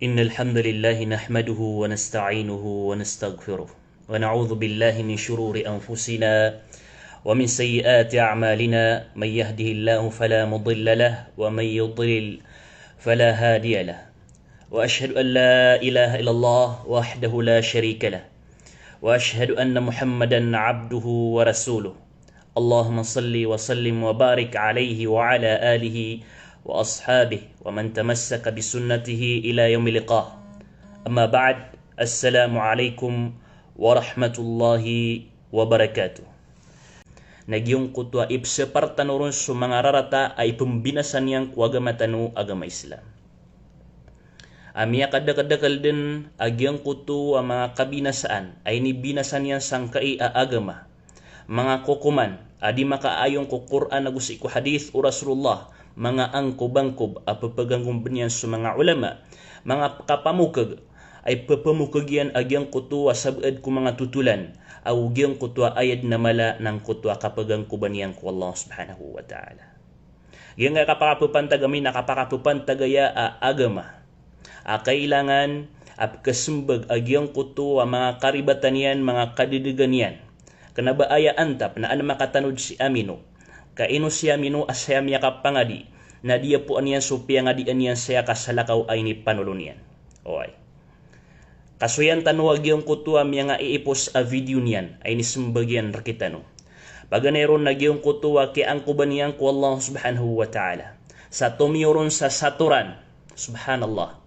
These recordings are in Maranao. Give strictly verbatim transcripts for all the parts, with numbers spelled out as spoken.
إن الحمد لله نحمده ونستعينه ونستغفره، ونعوذ بالله من شرور أنفسنا ومن سيئات أعمالنا. من يهده الله فلا مضل له، ومن يضلل فلا هادي له. وأشهد أن لا إله إلا الله وحده لا شريك له، وأشهد أن محمدا عبده ورسوله. اللهم صل وسلم وبارك عليه وعلى آله وأصحابه ومن تمسك بسنته إلى يوم اللقاء. أما بعد، السلام عليكم ورحمة الله وبركاته. Na giyangkoto a ipsapar tano ron so manga rarata a ipmbinasa niyan ko agama tano a agama Islam. A miyakadakadakel den a giyangkoto a manga kabinasaan a inibinasa niyan sangkai a agama, manga kokoman a di makaayon ko Qur'an ago sii ko hadith o Rasulullah, manga angkobangkob a pepegangkoben iyan so manga ulama, manga kapamokeg a ipepemokeg iyan a giyangkoto a sabaad ko manga totolan ago giyangkoto a ayad na mala na angkoto a kapegangkoben iyan ko Allah Subhanahu wa Ta'ala. Giyangkaya kapakapepantag ami na kapakapepantag aya a agama a kailangan a pekesembag a giyangkoto a manga karibatan iyan, manga kadedegan iyan. Kena ba aya antap na an makatanod si Amino. Ka ino si Amino a saya miyakapangadi na diyapoan iyan so piyangadian iyan saya ka salakaw a inipanolon iyan. Oway. Kasoyan tano a giyangkoto a miyangaiipos a video niyan a inisembag iyan rekitano. Paganay ron na giyangkoto a kiyaangkoban iyan ko Allah Subhanahu wa Ta'ala. Sa tomiyoron sa satoran. Subhanallah.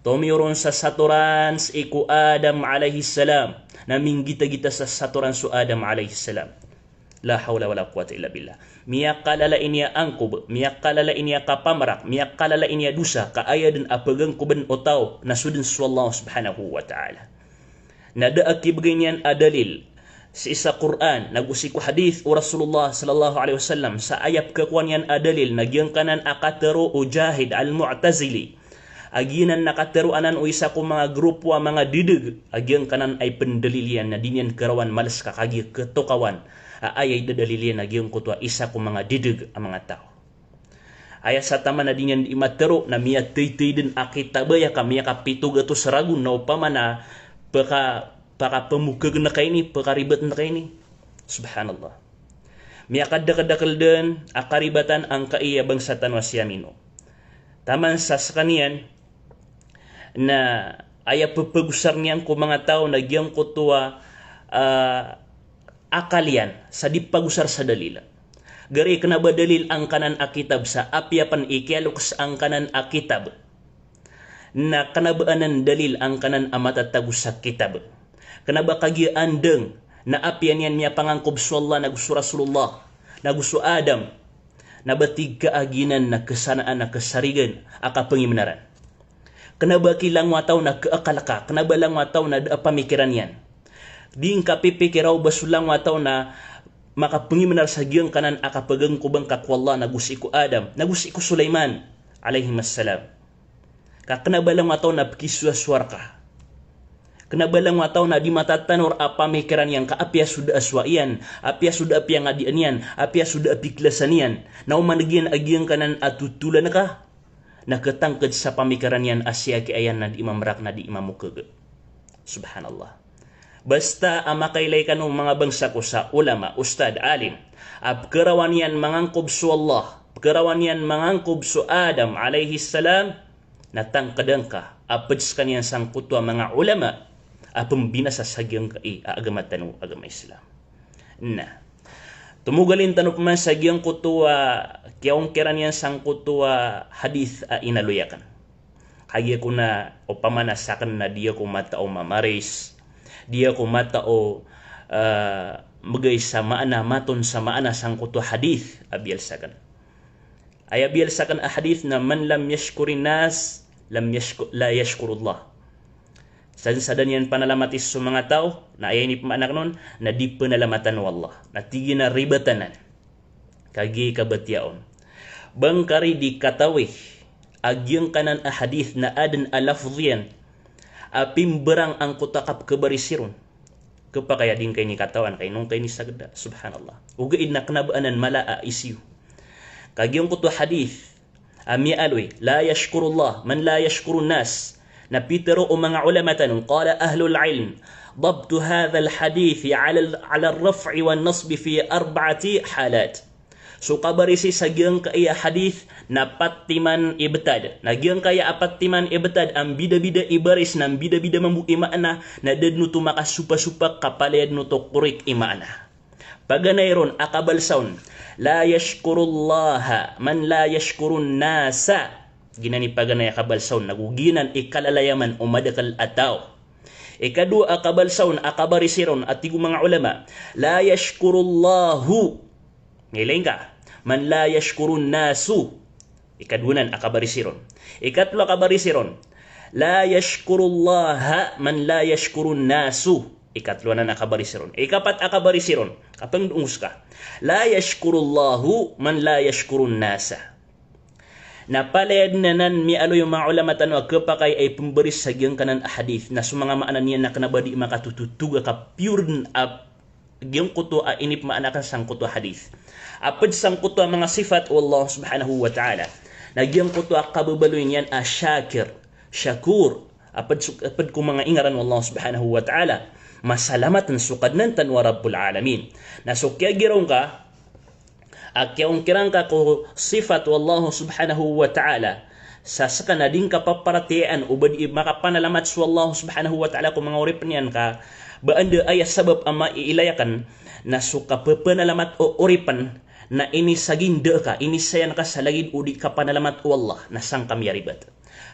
Tomiyoron sa satoran sii ko Adam alayhis salam. Na minggitagita sa satoran so Adam alayhis salam. La hawla wala quwwata illa billah. Miyakalala iniya angkob, miyakalala iniya kapamarak, miyakalala iniya dosa, ka aya den a pegangkoben o taw na so den so Allah Subhanahu wa Ta'ala. Na da a kibegay niyan a dalil sii sa Qur'an, nago sii ko hadith o Rasulullah sallallahu alayhi wasallam, sa aya pekekowa niyan a dalil, na giyangkanan a katero o Jahid al-Mu'tazili. A giyanan na katero anan o isa ko manga grupo a manga dedeg, a giyangkanan a ipendalil iyan na di niyan kerawan males ka kagiya ketokawan a aya idadalil iyan a giyangkoto a isa ko manga dedeg a manga taw. Aya sa taman a di niyan di matero na miyateytey den a kitab aya ka miyakapito gatos ragon na opama na peka-, pekapemokegen ka ini, pekaribet ka ini. Subhanallah. Miyakadakadakel den a karibatan angkai a bangsa tano a si Amino. Taman sa sekaniyan, na aya pepegosar niyan ko manga taw na giyangkoto a, ah, akal iyan sa di pagosar sa dalil. Gari kena ba dalil angkanan a kitab sa apiya pen ikiyalokes angkanan a kitab. Na kena ba anan dalil angkanan a matatago sa kitab. Kena ba kagiya andeng na apiya niyan miyapangangkob so Allah nago so Rasulullah nago so Adam. Na ba tig ka a giyanan na kesanaan a kesarigan a kapengimenaran. Kena ba ki langowa taw na keakal ka, kena ba langowa taw na da a pamikiran iyan. Di ngka pipikira o ba so langowa taw na makapengimenar sa giyangkanan a kapegangkoben ka ko Allah nago sii ko Adam, nago sii ko Sulaiman alayhimas salam. Ka kena ba langowa taw na pekisowasowar ka. Kena ba langowa taw na di matatanor a pamikiran iyan ka apiya so da a sowa iyan, apiya so da a piyangadian iyan, apiya so da a pikilasan iyan. Na oman giyan a giyangkanan a totolan ka na ketangked sa pamikiran iyan a siyaki ayan na di mamrak na di mamokeg. Subhanallah. Basta a makailay kano manga bangsa ko sa ulama, ustad, alim, a pekerawan iyan mangangkob so Allah, pekerawan iyan mangangkob so Adam alayhis salam, na tangked angka a ped sekaniyan sangkoto a manga ulama a pembinasa sa giyangkai a agama tano a agama Islam. Na tomogalin tano peman sa giyangkoto a kiyaongkiran iyan sangkoto a hadith a inaloy aken. Kagiya ko na opama na saken na di ako matao mamaris, di ako matao, ah, megay sa maana, maton sa maana sangkoto a hadith a biyal saken. Aya biyal saken a hadith na, "Man lam yashkurin nas, lam yashku-, la yashkurullah." Sa den sa da niyan panalamati so manga taw, na aya inipemaana aken on, na di penalamatan o Allah. Na tig iyan a ribat anan. Kagiya kabatiya on. Ba ngka ri di katawi a giyangkanan a hadith na aden a lafdh iyan a pimberang angkoto a kapekabarisi ron. Kepakay a di ngka ini katawan, ka ino ngka ini sageda. Subhanallah. Ogaid na kena ba anan mala a issue. Ka giyangkoto a hadith a miyaaloy, "La yashkurullah man la yashkurun nas." Na pitharo o manga ulama tano, qala ahlul ilm, dabtu hadhal hadithi ala, ala raf'i wan nasbi fi arba'ati halat. So kabarisi sa giyangkaya hadith na pat timan i btad. Na giyangkaya a pat timan i btad a mbidabida i baris na mbidabida mambo i maana, na da dn oto makasopasopak ka palaya dn oto korek i maana. Paganay ron a kabalsa on, la yashkurullaha man la yashkurun nasa. Giyanan i paganay a kabalsa on, nago giyanan i kalalayaman o madakl a taw. Ikadowa a kabalsa on a kabarisi ron a tig o manga ulama, la yashkurullahu, ngilay ngka, man la yashkurun nasu. Ikadowa anan a kabarisi ron. Ikatlo a kabarisi ron, la yashkurullaha man la yashkurun nasu. Ikatlo anan a kabarisi ron. Ikapat a kabarisi ron, kapangdongos ka, la yashkurullahu man la yashkurun nasa. Na palaya dn anan miyaaloy o manga ulama tano a khapakay a ipmbaris sa giyangkanan a hadith, na so manga maana niyan na kna ba di makatototog a kapiyor dn a giyangkoto a inipmaana akn sangkoto a hadith. A pd sangkoto a manga sifat o Allah subhanahu wa ta'ala, na giyangkoto a kababaloy niyan a shakir, shakur, a pd so, a pd ko manga ingaran o Allah subhanahu wa ta'ala, masalamat dn so Kadnan tano a Rabbul Alamin. Na so kiyagiraw ngka a kiyongkirang ka ko sifat o Allah subhanahu wa ta'ala, sa ska na di ngka paparatiyayaan o ba di makapanalamat so Allah subhanahu wa ta'ala ko manga oripn iyan ka, ba anda aya sabap a maiilay akn, na so kappanalamat o oripn, na inisaginda ka, inisayan ka sa lagid o di kapanalamat o Allah, na sangka miyaribat.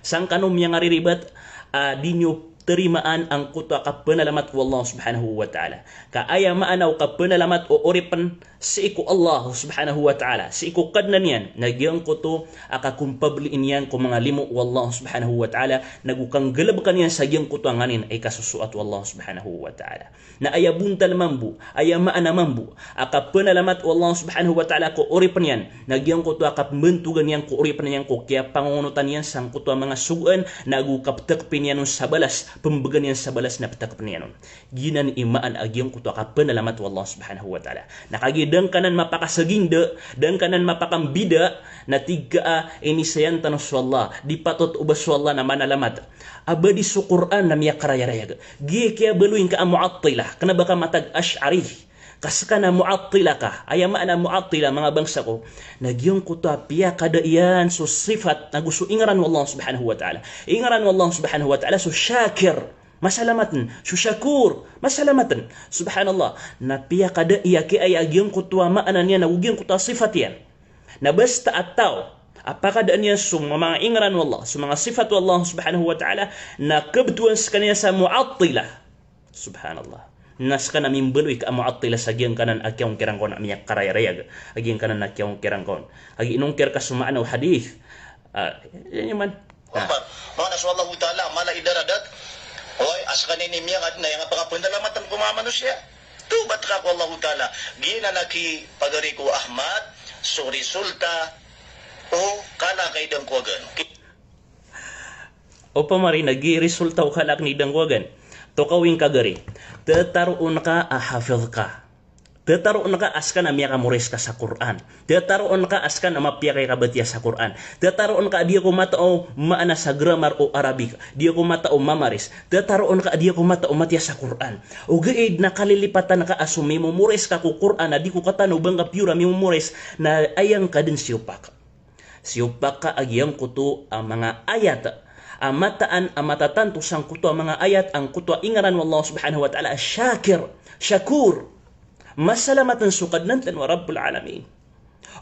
Sangkano miyangariribat a di niyo tarimaan angkoto a kapanalamat o Allah subhanahu wa ta'ala. Ka aya maana o kapanalamat o oripn sii ko Allah subhanahu wa ta'ala, sii ko Kadnan iyan, na giyangkoto a kakompabli niyan ko manga limo o Allah subhanahu wa ta'ala, nago kanggalbka niyan sa giyangkoto a nganin a ikasosoat o Allah subhanahu wa ta'ala. Na aya bontal mambo, aya maana mambo a kapanalamat o Allah subhanahu wa ta'ala ko oripn iyan, na giyangkoto a kapmbantogan iyan ko oripn iyan ko kiyapangongonotan iyan sangkoto a manga sogoan, nago kaptakpn iyan on sa balas, pmbgan iyan sa balas na ptakpn iyan on. Giyanan i maana a giyangkoto a kapanalamat o Allah subhanahu wa ta'ala. Na kagiya da ngka nan mapakasaginda, da ngka nan mapakambida, na tig ka a inisayan tano so Allah, di patot o ba so Allah na manalamat. A ba di so Qur'an na miyakarayarayag. Giya kiyabaloy ngka a Mu'attilah, kna ba ka matag Ash'ari. Ka ska na Mu'attilah ka. Aya maana Mu'attilah, manga bangsa ko, na giyangkoto a piyakada iyan so sifat, nago so ingaran o Allah subhanahu wa ta'ala. Ingaran o Allah subhanahu wa ta'ala so Shakir, masalamat dn. So Shakur, masalamat dn. Subhanallah. Na piyakada iyan ki aya giyangkoto a maana niyan, nago giyangkoto a sifat iyan. Na basta a taw a pakadaan iyan so manga ingaran o Allah, so manga sifat o Allah subhanahu wa ta'ala, na kabtowan skaniyan sa Mu'attilah. Subhanallah. Na ska na mimbaloy ka a Mu'attilah sa giyangkanan a kiyongkirang ka on a miyakarayarayag. A giyangkanan a kiyongkirang ka on. A giya inongkir ka so maana o hadith. Ah, iyan iyan man. Ah. Maana so Allahu Ta'ala, mala i daradat. Oway, a skaniyan i miyangad na aya nga pakapanalamat ko manga manosiya. Tobat ka ko Allahu Ta'ala. Giyanan a kipagari ko Ahmad, so resulta o kala ka i dangkowagan. Opama rin a giya resulta o kala akn i dangkowagan. Tokawi ngka gari. Tataroon ka a hafiz ka. Tataroon ka a ska na miyakamoris ka sa Qur'an. Tataroon ka a ska na mapiya ka i kabatiya sa Qur'an. Tataroon ka a di ako matao maana sa grammar o Arabic. Di ako matao mamaris. Tataroon ka a di ako matao matiya sa Qur'an. Ogaid na kalilipatan ka a so mimomoris ka ko Qur'an a di ko katanto ba ngka piyor a mimomoris, na aya ngka dn siyopak. Siyopak ka a giyangkoto a manga ayat a mataan a matatanto sangkoto a manga ayat angkoto a ingaran o Allah subhanahu wa ta'ala a Shakir, Shakur. Masalamat dn so Kadnan tano a Rabbul Alamin.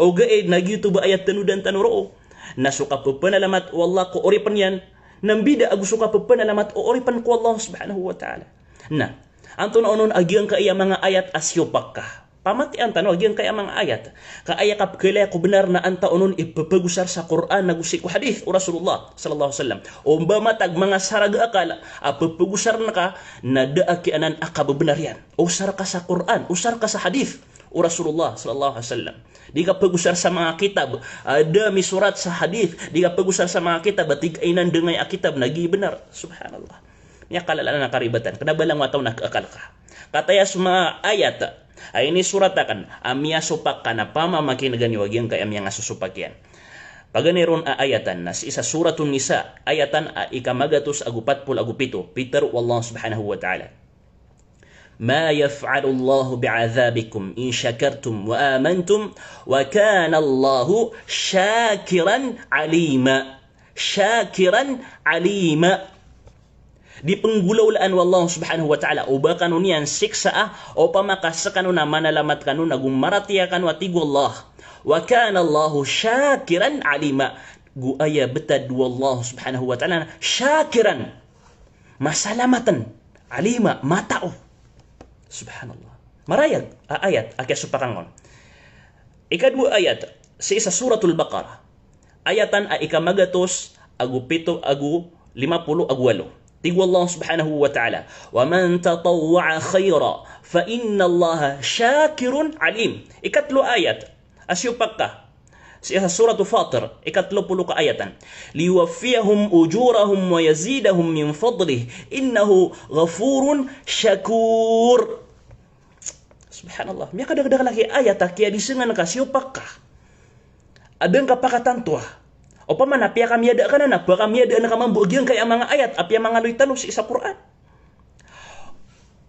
Ogaid na giyoto ba aya tanodan tano roo, na so kapapanalamat o Allah ko oripn iyan na mbida ago so kapapanalamat o oripn ko Allah subhanahu wa ta'ala. Na antonaa onon a giyangkaya manga ayat a siyopak ka? Pamatiyaan tano a giyangkaya manga ayat. Ka aya kapkhailaya ko bnar na antaa onon i ppagosar sa Qur'an ago sii ko hadith o Rasulullah sallallahu alaihi wasallam. O ba matag manga sarag a akal a ppagosarn ka, na da a kiyanan a kababnar iyan. Osar ka sa Qur'an, osar ka sa hadith o Rasulullah sallallahu alaihi wasallam. Di ka pagosar sa manga kitab a da misorat sa hadith, di ka pagosar sa manga kitab a tig a inandangay a kitab na giya bnar. Subhanallah. Miyakalala na karibatan. Kna ba langon a taw na akal ka. Kataya so manga ayat a inisorat akn a miyasopak ka na pamamakinega niyo a giyangkaya miyangasosopak iyan. Paganay ron a ayatan na sii sa Suratun Nisa, ayatan a ika magatos ago pat polo ago pito, pitaro o Allah subhanahu wa ta'ala: "Ma yaf'alullahu bi'adhabikum in shakartum wa amantum, wa kana Allahu shakiran alima." Shakiran alima. Di penggolawlaan o Allah subhanahu wa ta'ala o ba kano niyan siksaa, opama ka sekano na manalamat kano na go maratiyaya kano, a tig o Allah. Wa kana Allahu shakiran alima. Go aya betad o Allah subhanahu wa ta'ala na shakiran, masalamatan, alima, matao. Subhanallah. Marayag a ayat a kiyasopakan kon. Ikadowa ayat, sii sa Suratul Baqarah. Ayatan a ika magatos ago pito ago lima polo ago walo. Tig o Allah subhanahu wa ta'ala: "Wa man tatawwa'a khayran fa innallaha shakirun alim." Ikatlo a ayat a siyopak ka, sii sa Suratul Fatir, ikatlo polo ka ayatan: "Liyuwaffiyahum ujurahum wa yazidahum min fadlih, innahu ghafurun shakur." Subhanallah. Miyakadakdakl a ki ayat a kiyadisengan ka, siyopak ka. Adn ka pakatantoa. Opama na piyakamiyada ka na, na piyakamiyada na ka mambo a giyangkaya manga ayat a piyamangaloy tano sii sa Qur'an.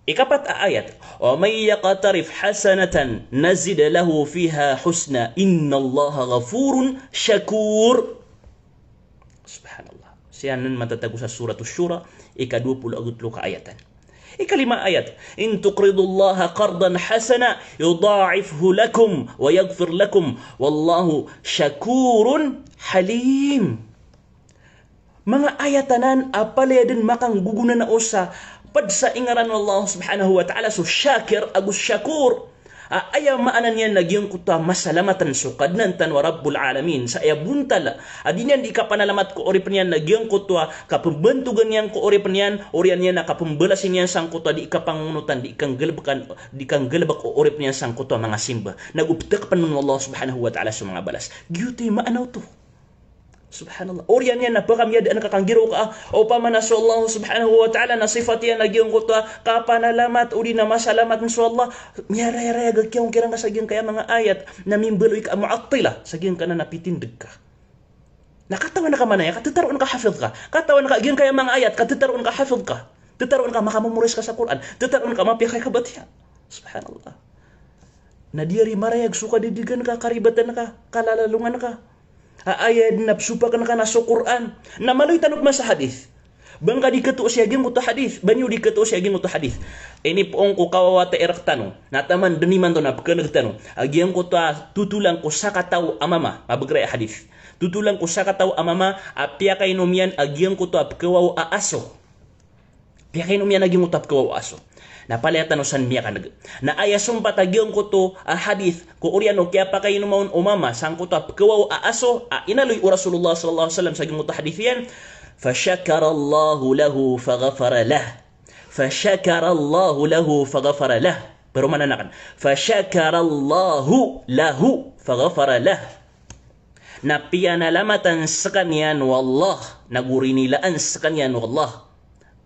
Ikapat a ayat: "Wa man yaqtarif hasanatan nazid lahu fiha husna, innallaha ghafurun shakur." Subhanallah. Siyanan matatago sa Suratus Shura, ikadowa polo ago tlo ka ayatan. Ikalima a ayat: "In tuqridullaha qardan hasana yudha'ifhu lakum wa yaghfir lakum, wallahu shakurun halim." Manga ayat anan a palaya dn makanggogonanao sa pd sa ingaran o Allah subhanahu wa ta'ala so Shakir ago Shakur. A aya maana niyan na giyangkoto a masalamatan so Kadnan tano a Rabbul Alamin sa aya bontal a di niyan di kapanalamat ko oripn iyan na giyangkoto a kapmbantogan iyan ko oripn iyan, oriyan iyan na kapmbalasi niyan sangkoto a di kapangonotan, di kanggalbkan, di kanggalbk o oripn iyan sangkoto a manga simba. Na go ptakpn o Allah subhanahu wa ta'ala so manga balas. Giyoto i maana oto. Subhanallah. Oriyan iyan na pkamiyadaan ka kanggiraw ka, a opama na so Allah subhanahu wa ta'ala na sifat iyan a giyangkoto a kapanalamat odi na masalamat so Allah, miyarayarayag a kiyaongkiran ka sa giyangkaya manga ayat na mimbaloy ka a Mu'attila, sa giyangkanan a pitindg ka. Na katawan ka manaya ka, tataroon ka hafidh ka. Katawan ka giyangkaya manga ayat ka, tataroon ka hafidh ka. Tataroon ka makamemorize ka sa Qur'an. Tataroon ka mapiyakay ka batiya. Subhanallah. Na di ari marayag so kadidgan ka, karibatan ka, kalalalongan ka. A aya dn a psopakan ka na so Qur'an. Na maloy tano pman sa hadith. Ba ngka di katoos iyan giyangkoto a hadith, ba niyo di katoos iyan giyangkoto a hadith. Inipoon ko kawawata i rktano. Na taman dn imanto na pkan'g tano a giyangkoto a totolan ko sakataw a mama, mabagr aya hadith. Totolan ko sakataw a mama a piyakainom iyan a giyangkoto a pkawaw a aso. Piyakainom iyan a giyangkoto a pkawaw a aso. Na palaya tano san miyakan'g. Na aya sompat a giyangkoto a hadith ko oriyan o kiyapakainom on o mama sangkoto a pkawaw a aso a inaloy o Rasulullah sallallahu alaihi wasallam sa giyangkoto a hadith iyan: "Fashakarallahu lahu faghafara lah. Fashakarallahu lahu faghafara lah." Paromanan akn. "Fashakarallahu lahu faghafara lah." Na piyanalamatan skaniyan o Allah, na go rinilaan skaniyan o Allah.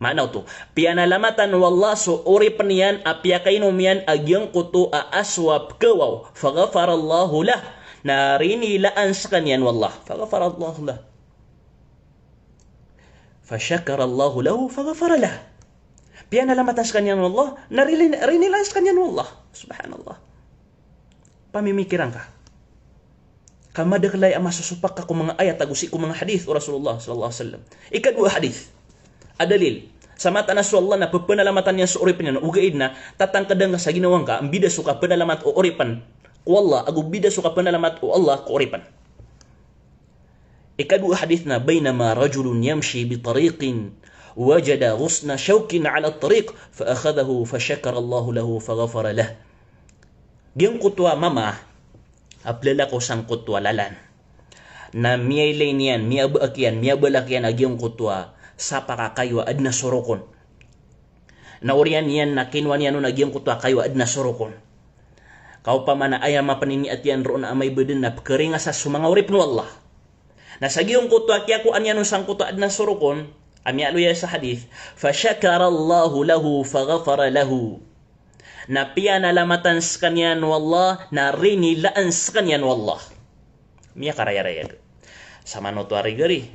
Maana oto, piyanalamatan o Allah so oripn iyan a piyakainom iyan a giyangkoto a aso a pkawaw. Faghafarallahu lah. Na rinilaan skaniyan o Allah. Faghafarallahu lah. Fashakarallahu lahu faghafara lah. Piyanalamatan skaniyan o Allah, na rili-, rinilaan skaniyan o Allah. Subhanallah. Pamimikiran ka. Ka madakl aya a masosopak ka ko manga ayat ago sii ko manga hadith o Rasulullah sallallahu alaihi wasallam. Ikadowa a hadith a dalil sa mataan a so Allah na pphanalamatan iyan so oripn iyan, ogaid na tatangkdn ka sa ginawa ngka a mbida so kapnalamat o oripn ko Allah ago mbida so kapnalamat o Allah ko oripn. Ikadowa a hadith na, "Baynama rajulun yamshi bi tariqin wajada ghusna shawkin ala tariq fa akhadhahu fa shakara Allahu lahu fa ghafara lah." Giyangkoto a mama a plalakaw sangkoto a lalan. Na miyailay niyan, miyabaak iyan, miyabalak iyan a giyangkoto a sapak a kayo a adn a sorokon. Na oriyan iyan na kinowa niyan on a giyangkoto a kayo a adn a sorokon. Ka opama na aya mapniniat iyan roo na amay ba dn na pkaringasa so manga oripn o Allah. Na sa giyangkoto a kiyakowa niyan on sangkoto a adn a sorokon, a miyaaloy sa hadith, "Fashakarallahu lahu faghafara lahu." Na piyanalamatan skaniyan o Allah, na rinilaan skaniyan o Allah. Miyakarayarayag. Samanoto a rigari.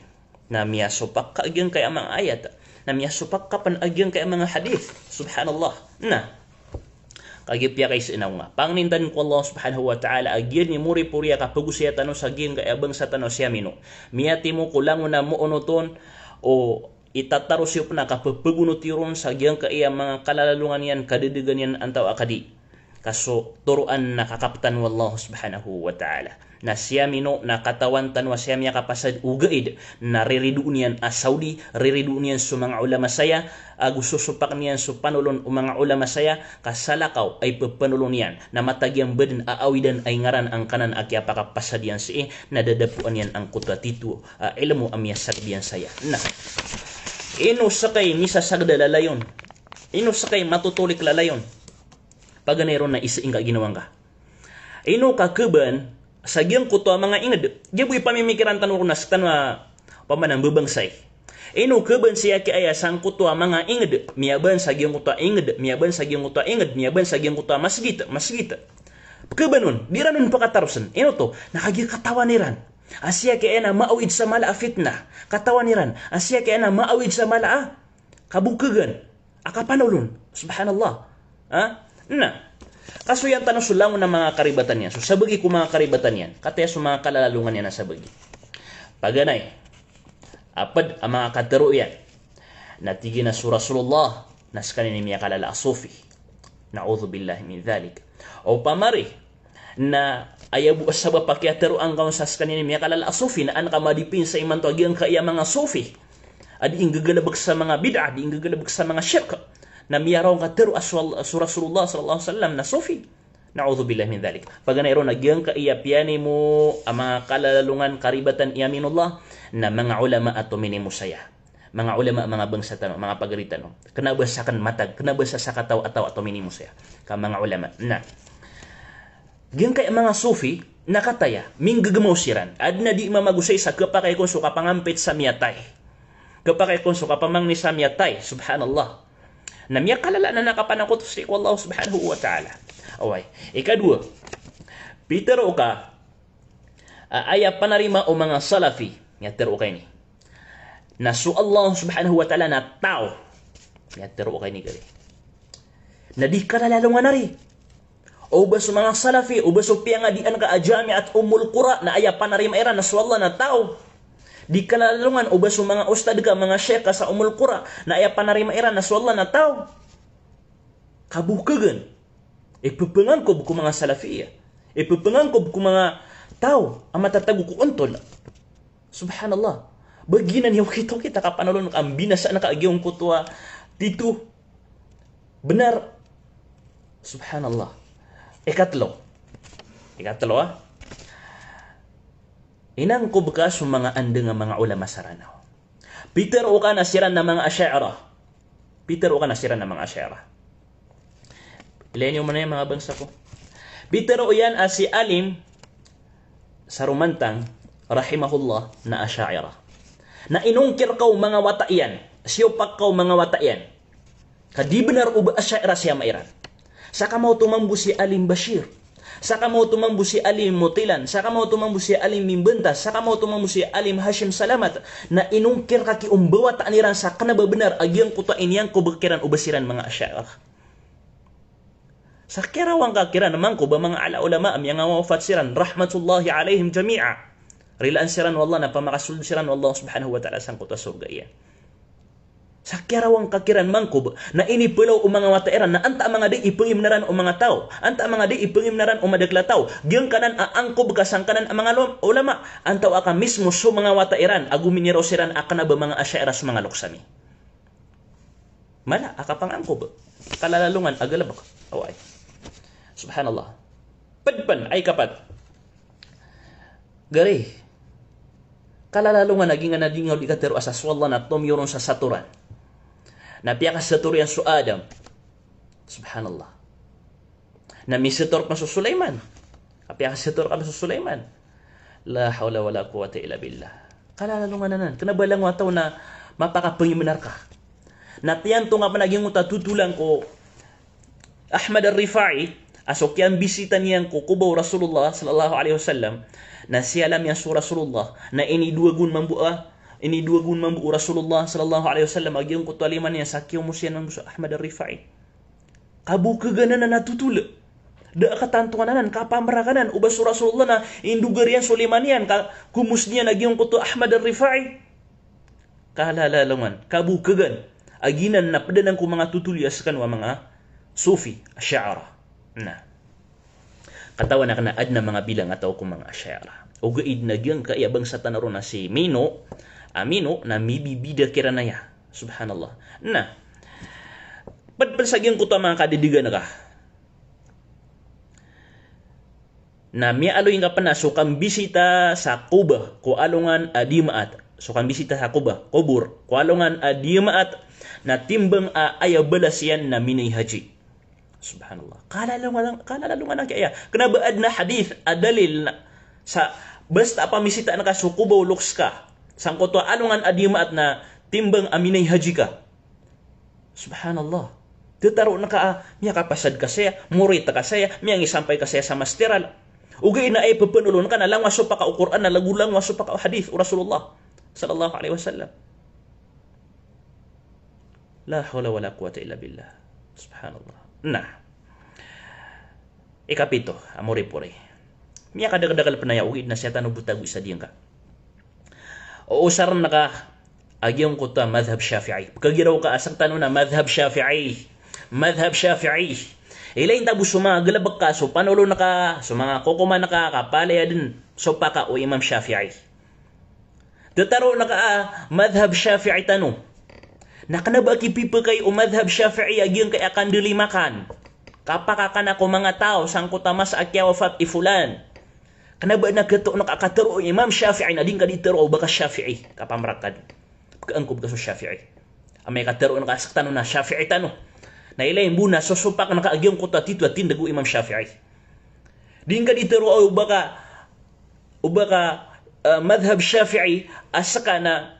Na miyasopak ka a giyangkaya manga ayat. Na miyasopak ka pen a giyangkaya manga hadith. Subhanallah. Na kagiya piyakaiza na nga. Pangnintan ko Allah subhanahu wa ta'ala a giyani moripori a kapagosaya tano sa giyangkaya bangsa tano si Amino. Miyatimo ko langon a moonoton o itataro siyo pen a kapepegonoti ron sa giyangkaya manga kalalalongan iyan, kadedegan iyan antaw a kadi. Ka so toroan na kakaptan o Allah subhanahu wa ta'ala. Na si Amino na katawan tano a si Amino a kapasad o gaid na riridoon iyan a Saudi, riridoon iyan so manga olama saya, ago sosopak niyan so panolon o manga olama saya, ka salakaw a ipepanolon iyan. Na matag iyan baden a awidan a ingaran angkanan a kiyapakapasad iyan sii, na dadapoan iyan angkoto a tito a ilmo a miyasagad iyan saya. Na ino sekay misasagad a lalayon? Ino sekay matotolik lalayon? Paganay ron na isa ingka ginawangka. Ino ka keban sa giyangkoto a manga inged? Giya bo ipamimikiran tano ron a sektano a pamana mbebangsay. Ino keban siya ki aya sangkoto a manga inged, miyaban sa giyangkoto a inged, miyaban sa giyangkoto a inged, miyaban sa giyangkoto a masgit, masgit. Keban on, di ran on pakatarosen. Ino oto? Na kagiya katawan iran a siya ki aya na maawid sa mala a fitnah. Katawan iran a siya ki aya na maawid sa mala a kabokegan a kapanolon. Subhanallah. Ha? Na kasoyan tano so langon a manga karibatan iyan. So sabagi ko manga karibatan iyan, kataya so manga kalalalongan iyan a sabagi. Paganay a ped a manga katero iyan na tig iyan a so Rasulullah na sekaniyan i miyakalala a Sufi. Na'udhubillahi min dhalik. Opama ri na aya bo a sabap a kiyatero angka on sa sekaniyan i miyakalala a Sufi, na an ka madipin sa imanto a giyangkaya manga Sufi a di inggegalebek sa manga bid'ah, di inggegalebek sa manga shirk. Na miyaraw angka tero a so, so Rasulullah sallallahu alaihi wasallam na Sufi. Na'udhubillahi min dhalik. Paganay ron a giyangkaya piyanimo a manga kalalalongan, karibatan i Aminullah, na manga olama a tominimo saya. Manga olama, manga bangsa tano, manga pagari tano. Kena ba sa ken matag, kena ba sa sakataw a taw a tominimo saya. Ka manga olama. Na giyangkaya manga Sufi na kataya minggegemaw siran. Aden a di mamagosay sa kepakay kon so kapangampit sa miyatay, kepakay kon so kapamangni sa miyatay. Subhanallah. Na miyakalala anan a kapanangkoto sii ko Allah subhanahu wa ta'ala. Oway. Ikadowa, pitero ka a aya panarima o manga Salafi. Miyatero ka ini na so Allah subhanahu wa ta'ala na taw. Miyatero ka ini gari. Na di kalalalongan ari. O ba so manga Salafi, o ba so piyangadian ka a Jamiat Ummul Qura, na aya panarima iran na so Allah na taw. Di kalalalongan o ba so manga ustad ka, manga sheikh ka sa Ummul Qura, na aya panarima iran na so Allah na taw. Kabokegan. Ipepengangkob ko manga Salafiyah. Ipepengangkob ko manga taw a matatago ko ontol. Subhanallah. Ba giyanan i okit-okit a kapanolon ka, mbinasaan ka a giyangkoto a tito. Benar. Subhanallah. Ikatlo. Ikatlo, ah. Inangkob ka so manga andang a manga olama sa Ranaw. Pitero ka na siran na manga Asha'irah. Pitero ka na siran na manga Asha'irah. Ilay niyo man aya, manga bangsa ko. Pitero iyan a si Alim Saromantang, rahimahullah, na Asha'irah. Na inongkir ka o manga wata iyan, siyopak ka o manga wata iyan. Ka di benar o ba Asha'irah si ama iran. Saka maoto mambo si Alim Bashir. Saka maoto mambo si Alim Mutilan. Saka maoto mambo si Alim Mimbantas. Saka maoto mambo si Alim Hashim Salamat. Na inongkir ka ki o mbawataan iran sa kena ba benar a giyangkoto a iniyangkob ka kiran o ba siran manga Asha'irah. Sa kiyarawang ka kiran mangkob a manga ala ulama a miyangawafat siran, rahmatullahi alaihim jami'a. Rilaan siran o Allah na pamakasold siran o Allah subhanahu wa ta'ala sangkoto a sorga iyan. Sa kiyarawang ka kiran mangkob, na inipelaw o manga wata iran, na antaa manga di ipengimnaran o manga taw, antaa manga di ipengimnaran o madakel a taw, giyangkanan a angkob ka sangkanan a manga lo-, ulama, antaa ka mismo so manga wata iran, ago miniraw siran a kena ba manga Asha'irah so manga loks ami. Mala a kapangangkob. Kalalalongan a galebek. Oway. Subhanallah. Ped pen a ikapat. Gari. Kalalalongan a gingan a di nga di katero a sa so Allah na tomiyoron sa satoran. Na piyakasator iyan so Adam. Subhanallah. Na misator pen so Sulaiman. Ka piyakasator pen so Sulaiman. La hawla wala quwwata illa billah. Kalalalongan anan. Kena ba langon a taw na mapakapengimnar ka. Na tiyanto nga pen a giyangkoto a totolan ko Ahmad Ar-Rifa'i, a so kiyambisita niyan ko koba o Rasulullah sallallahu alaihi wasallam, na siyalam iyan so Rasulullah, na inidowa gon mambo a, inidowa gon mambo o Rasulullah sallallahu alaihi wasallam a giyangkoto a lima niyan sa kiyomos iyan mambo so Ahmad Ar-Rifai. Kabokagan anan a totol. Da a katantowan anan, kapamrak anan, o ba so Rasulullah na indogar iyan so lima niyan, ka komos niyan a giyangkoto a Ahmad Ar-Rifai. Kalalalongan, kabokagan. A giyanan na pd anan ko manga totol iyan a skano a manga Sufi, Ash'ariyah. Na katawan akn a adn a manga bilangataw ko manga Ash'ariyah. Ogaid na giyangkaya bangsa tano ron a si Mino, a Mino na mibibida kiran aya. Subhanallah. Na pd pn sa giyangkoto a manga kadadagan ka. Na miyaaloy ngka pn a so kambisita sa Quba ko alongan a Dimaat. So kambisita sa Quba, kobor, ko alongan a Dimaat, na timbang a aya balas iyan na minay haji. Subhanallah. Kalalalongan, kalalalongan angkaya. Kna ba adn a hadith a dalil na sa basta a pamisitaan ka so Quba o loks ka sangkoto a alongan a Dimaat na timbang a minay haji ka. Subhanallah. Tataroon ka a miyakapasad ka saya, morit ka saya, miyangisampay ka saya sa masteral. Ogaid na aya pphanolon ka na langowan so paka o Qur'an, na lago langowan so paka o hadith o Rasulullah sallallahu alaihi wasallam. La hawla wala quwwata illa billah. Subhanallah. Na ikapito a moripori, miyakadakdakl pn aya ogaid na siyatan o botad ago isa diyangka. O osarn ka a giyangkoto a madhhab Shafi'i. Pkhagiraw ka a sktano na madhhab Shafi'i, madhhab Shafi'i. Ilay nta bo so manga galbk ka, so panolon ka, so manga kokoman ka, kapalaya dn so paka o Imam Shafi'i. Tataroon ka a madhhab Shafi'i tano. Na kna ba a kipipakay o madhhab Shafi'i a giyangkaya kandalimakan, kapakakan ko manga taw sangkoto a masa a kiyawafat i fulan. Kna ba na katoon ka a kataro o Imam Shafi'i na di ngka di taro o ba ka Shafi'i, kapamrak ka dn. Pkaangkob ka so Shafi'i. Amay ka taroon ka a sktano na Shafi'i tano, na ilay mbo na sosopakn ka a giyangkoto a titho a tindg o Imam Shafi'i. Di ngka di taro o ba ka, o ba ka, eh, madhhab Shafi'i a ska na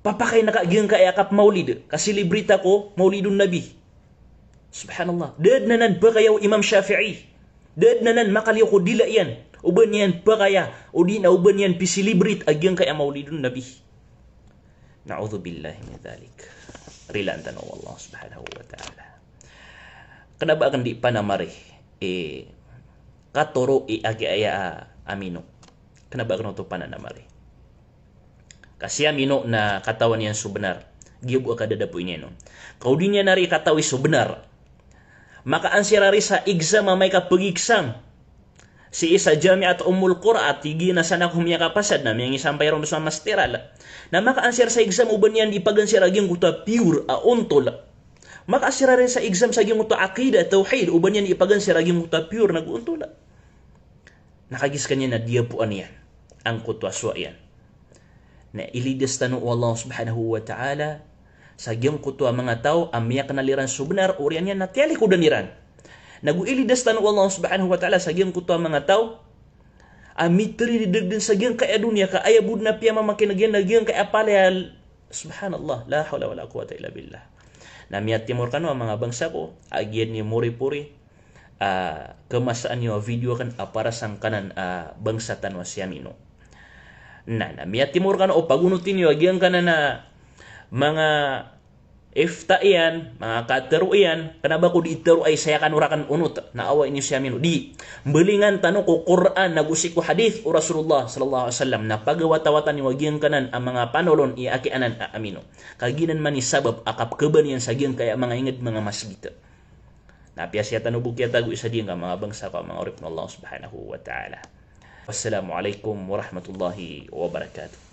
papakayn ka a giyangkaya kapmawlid, kasilibrita ko Mawlidun Nabi. Subhanallah. Da dn anan pakaya o Imam Shafi'i. Da dn anan makaliyo ko dila iyan o ba niyan pakaya, odi na o ba niyan pisilibrit a giyangkaya Mawlidun Nabi. Na'udhubillahi min dhalik. Rilaan tano o Allah subhanahu wa ta'ala. Kna ba akn di panamari i katoro i aki aya a Mino. Kna ba akn oto pananamari. Ka si Amino na katawan iyan so bnar. Giya bo a kadadapoy niyan on. Ka o di niyan ari katawi so bnar, makaansirar i sa exam amay ka pag-exam sii sa Jamiat Ummul Qura, a tig iyan a san ako miyakapasad, na miyangisampay ron sa masteral. Na makaansirar sa exam o ba niyan di pagansira a giyangkoto a pure a ontol. Makaansirar iyan sa exam sa giyangkoto a aqidah, tawhid, o ba niyan di pagansira a giyangkoto a pure na go ontol. Na kagiya skaniyan na diyapoan iyan angkoto a sowa iyan. Na ilidas tano o Allah subhanahu wa ta'ala sa giyangkoto a manga taw a miyaknal iran so bnar, oriyan iyan na tiyalikodan iran. Na go ilidas tano o Allah subhanahu wa ta'ala sa giyangkoto a manga taw a mitrirideg dn sa giyangkaya doniya ka aya bo dn a piyamamakineg iyan na giyangkaya palaya. Subhanallah, la hawla wala quwwata illa billah. Na miyatimor kano a manga bangsa ko, a giya dn i moripori a khamasaan iyo a video akn a para sangkanan a bangsa tano a si Amino. Na, na miyatimor kano o pagonoti niyo a giyangkanan a manga ifta iyan, manga katero iyan, kna ba ko di tero ay saya kano rakn onot, na awa ini si Amino. Di, mbalingan tano ko Qur'an ago sii ko hadith o Rasulullah sallallahu alaihi wasallam, na pagawatawatan iyo a giyangkanan a manga panolon i aki anan a Amino. Ka giyanan man i sabap a kapkhaban iyan sa giyangkaya manga ingd, manga masgit. Na apiya sii tano bo kiyatago isa diyangka manga bangsa ko a manga oripn o Allah subhanahu wa ta'ala. Wassalamu alaikum warahmatullahi wabarakatuh.